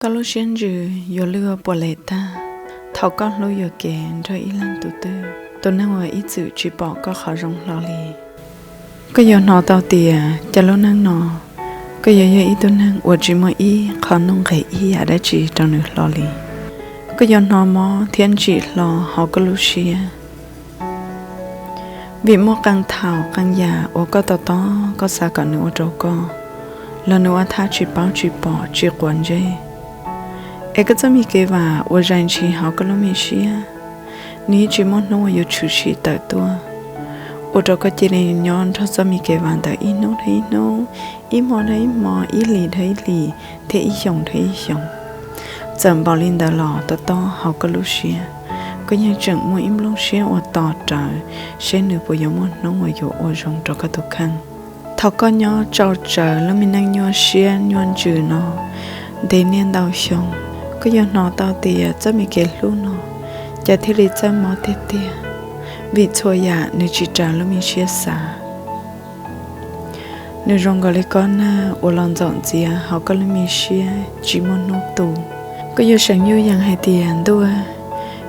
Koj lub siab ntsws yuav lwj ua puas lem tag thaum koj hlub yuam kev nrog ib leeg tus twg, tus neeg uas ib txwm tsis pom koj qhov zoo hlo li. Koj yuav hnov tau tias cas lub neej no koj yuav yog ib tug neeg uas tsis muaj ib qho nuj nqis ib yam dab tsi rau nws hlo li. Koj yuav hnov mob thiab ntsim hlo hauv koj lub siab, vim muaj qee thaum qee yam uas koj tos tos koj xav kom nws ua rau koj, los nws ua thaj tsis paub tsis pom tsis quav ntsej. Es koj txoj me kev vam uas zais ntshis hauv koj lub me siab, nws yeej tsis muaj hnub uas yuav tshwm sim tawm tuaj, ua rau koj cia li nyob nrog txoj me kev vam ntawd ib hnub dhau ib hnub, ib hmo dhau ib hmo, ib hlis dhau ib hlis, thiab ib xyoos dhau ib xyoos. Txawm npaum li ntawd los tos tos hauv koj lub siab, koj yeej tseem muaj ib nplooj siab uas tos rawv seb nws puas yuav muaj hnub uas yuav ua zoo rau koj tus kheej. Thaum koj nyob tsau tsawv lub me neej nyuaj siab nyuaj ntsws no ntev niaj ntau xyoo, koj yuav hnov tau tias txoj me kev hlub no cas thiaj li txawj mob tiag tiag, vim txhua yam nws tsis raws lub me siab xav. Nws zoo nkaus li kob nag uas los ntxoom ntxias hauv koj lub me siab tsis muaj hnub tu. Koj yuav seev yuj yees hais tias ntuj,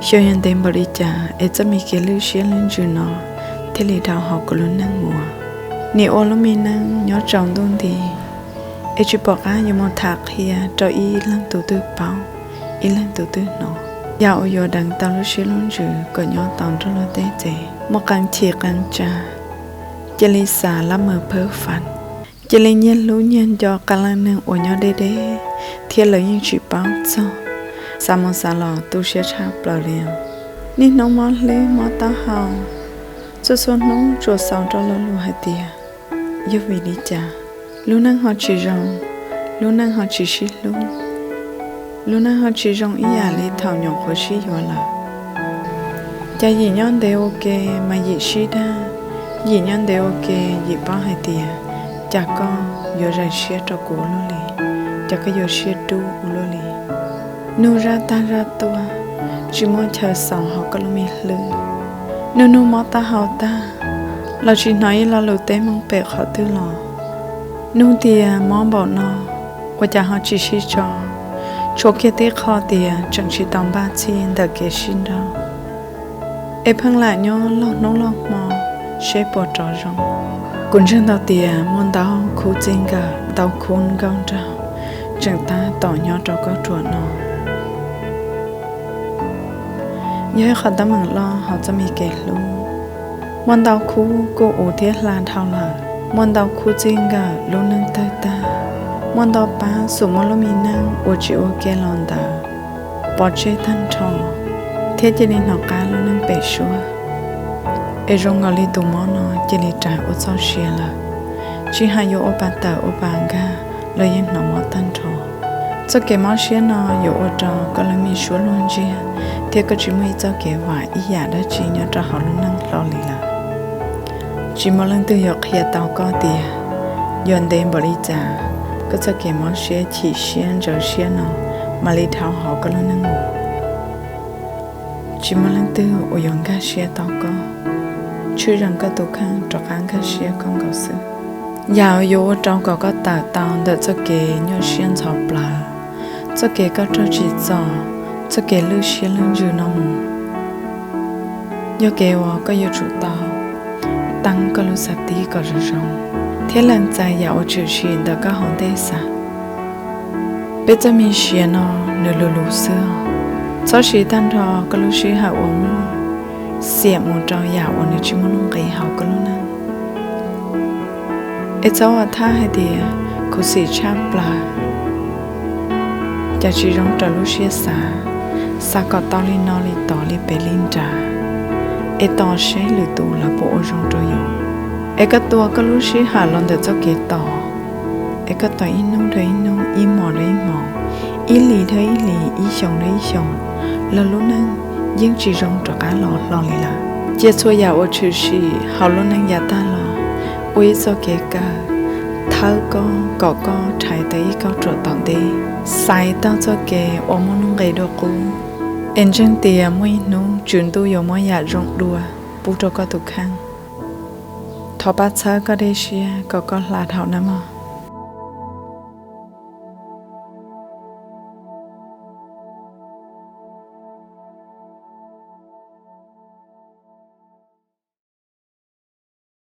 xyov yuav ntev npaum li cas es txoj me kev lwj siab lwj ntsws no thiaj li dhau hauv kuv lub neej mus. Nim ua lub me neej nyob tsaus ntuj nti es tsis pom qab yuav mus tham qhia rau ib leeg tus twg paub, ib leeg tus twg hnov. Yam uas yuav deev tau lub siab lub ntsws kom nyob tau nrog luag tej tsev muaj qee chim qee tsa, cia li xav lab mawg phawb fam, cia li nyiag hlub nyiag nco qee leej neeg uas nyob deb deb thiab lawv yeej tsis paub txog. Xav mus xav los tu siab tshaj plaws li os. Niaj hnub mob hlwb mob taub hau, txhua txhua hnub tsuas xaus rau lo lus hais tias yog vim li cas lub neej ho tsis zoo, lub neej ho tsis sib hlub, lub neej ho tsis zoo ib yam li thaum nyuam qhuav sib yuav lawm. Cas yim nyob ntev ua ke mas yim sib dag, yim nyob ntev ua ke yim paub hais tias cas koj yuav zais siab rau kuv ua luaj li, cas koj yuav siab dub ua luaj li. Nug zaj tag zaj tuaj, tsis muaj chaw xaus hauv koj lub me hlwb. Nug nug mob taub hau tag los tsis hnov ib lo lus teb meej pem qhov twg los. Nug tias mob npaum no ua cas ho tsis sib tso, tshuav kiag tib qho tias tseem tsis tau npaj txhij ntawm kev sib nrauj, es pheej lam nyob laug hnub laug hmo seb puas rov zoo. Kuv ntseeg tau tias muaj ntau khub txij nkawm ntau khub nkauj nraug tseem tab tom nyob rau koj ruam no. Yog ib qhov teeb meem loj hauv txoj me kev hlub. Muaj ntau khub kuj uv thiab hla dhau lawm, muaj ntau khub txij nkawm lub neej tawg tag, muaj ntau pab xum muaj lub me neej uas tsis ua ke los ntawd pov tseg tag nrho, thiab cia li hnov qab lub neej pem suab. Es zoo nkaus li tus mob no cia li rais ua txoj sia lawm, tsis hais yuav ua pa tawm ua pa nkag los yeej hnov mob tag nrho. Txoj kev mob siab no yuav ua rau koj lub me suab luag ntsiag, thiab koj tsis muaj ib txoj kev vam ib yam dab tsi nyob rau hauv lub neej hlo li lawm. Tsis muaj leej twg yuav qhia tau koj tias yuav ntev npaum li cas koj txoj kev mob siab chim siab ntsaws siab no mam li dhau hauv koj lub neej mus. Tsis muaj leej twg uas yuav nkag siab tau koj, tshwj zeem koj tus kheej rov qab nkag siab koj nkaus xwb. Yam uas yuav ua rau kom koj tawm tau ntawm txoj kev nyuaj siab ntxhov plawv, txoj kev koj raug tsim txom, txoj kev lwj siab lwj ntsws no mus, yog kev uas koj yuav tsum tau teeb koj lub xav tib kom zoo zoo, thiab lees txais yam uas tshwm sim ntawm koj hauv ntej xav. Peb txoj me siav no nws lus lus xwb, txhob siv tag nrho koj lub sij hawm uas muaj xiam mus rau yam uas nws tsis muaj nuj nqis hauv koj lub neej. Es txhob ua thaj hais tias khuv xim tshaj plaws, cas tsis zoo raws lub siab xav, xav kom tau li no li tod li pem li nrad, es tos seb lwm tus lawv puas ua zoo rau yus. Es koj tua koj lub sij hawm los ntawm txoj kev tos, es koj tos ib hnub rau ib hnub, ib hmos rau ib hmos, ib hlis rau ib hlis, ib xyoos rau ib xyoos, los lub neej yeej tsis zoo rov qab los hlo li lawm. Cia txhua yam uas tshwm sim hauv lub neej yav tag los ua ib txoj kev kawg thawb koj kom koj rhais tau ib kauj ruam tom ntej, xaiv tau txoj kev uas muaj nuj nqis dua qub. Es ntseeg tias muaj ib hnub tswv ntuj yuav muab yam zoo dua pub rau koj tus kheej. Thov pab txhawb koj dej siab kom koj hla dhau nawb mog.